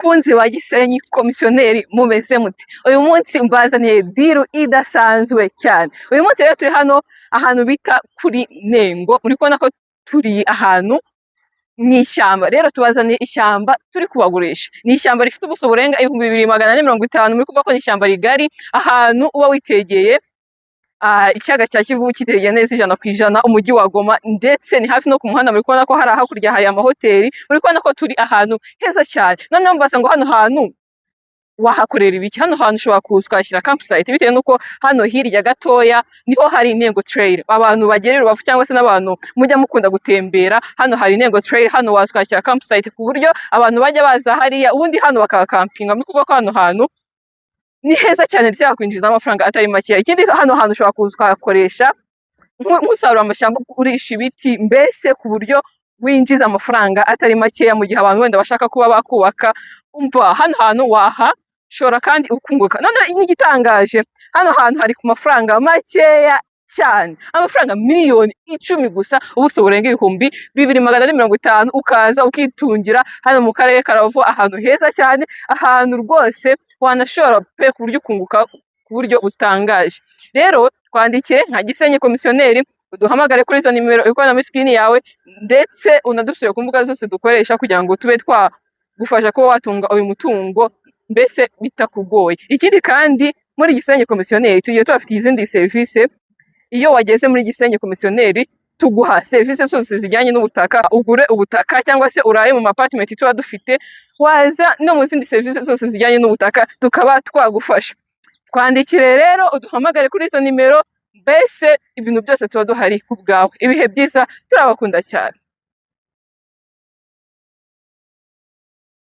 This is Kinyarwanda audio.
Bakunzi ba Gisenyi Komisiyoneri, mumeze mute? Uyu munsi mbazaniye deal idasanzwe cyane. Uyu munsi rero turi hano ahantu bita kuri Nengo, muri kubona ko turi ahantu mu ishyamba. Rero tubazaniye ishyamba turi kubagurisha. Ni ishyamba rifite ubuso burenga 2450, muri kumva ko ni ishyamba rigari, ahantu uba witegeye ikiyaga cya Kivu kitegeye neza 100%, umujyi wa Goma, ndetse ni hafi no ku muhanda. Muri kubona ko hari hakurya hari amahoteli, muri kubona ko turi ahantu heza cyane. Noneho mbaza ngo hano hantu wahakorera ibiki? Hano hantu ushobora kuza ukahashyira campsite, bitewe n'uko hano hirya gatoya niho hari Intego Trail. Abantu bagera i Rubavu cyangwa se n'abantu mujya mukunda gutembera, hano hari Intego Trail. Hano waza ukahashyira campsite ku buryo abantu bajya baza hariya, ubundi hano bakahakampinga. Muri kuvuga ko hano hantu ni heza cyane, ndetse hakwinjiza amafaranga atari makeya. Ikindi, hano hantu ushobora kuza ukahakoresha nk'usarura amashyamba, ugurisha ibiti, mbese ku buryo winjiza amafaranga atari makeya mu gihe abantu wenda bashaka kuba bakubaka. Umva, hano hantu wahashora kandi ukunguka. Noneho n'igitangaje, hano hantu hari ku mafaranga makeya cyane, amafaranga miliyoni 10 gusa, ubuso burenga 2450, ukaza ukitungira hano mu karere ka Rubavu, ahantu heza cyane, ahantu rwose wanashora pe, ku buryo ukunguka ku buryo butangaje. Rero twandikire nka Gisenyi Komisiyoneri, uduhamagare kuri izo nimero uri muri screen yawe, ndetse unadusure ku mbuga zose dukoresha kugira ngo tube twagufasha kuba watunga uyu mutungo mbese bitakugoye. Ikindi kandi, muri Gisenyi Komisiyoneri tugiye tubafitiye izindi serivisi. Iyo wageze muri Gisenyi Komisiyoneri, tuguha serivisi zose zijyanye n'ubutaka, ugure ubutaka cyangwa se uraye mu apartment tuba dufite, waza no mu zindi serivisi zose zijyanye n'ubutaka tukaba twagufasha. Twandikire rero, uduhamagare kuri izo nimero, mbese ibintu byose tuba duhari ku bwawe. Ibihe byiza, turabakunda cyane.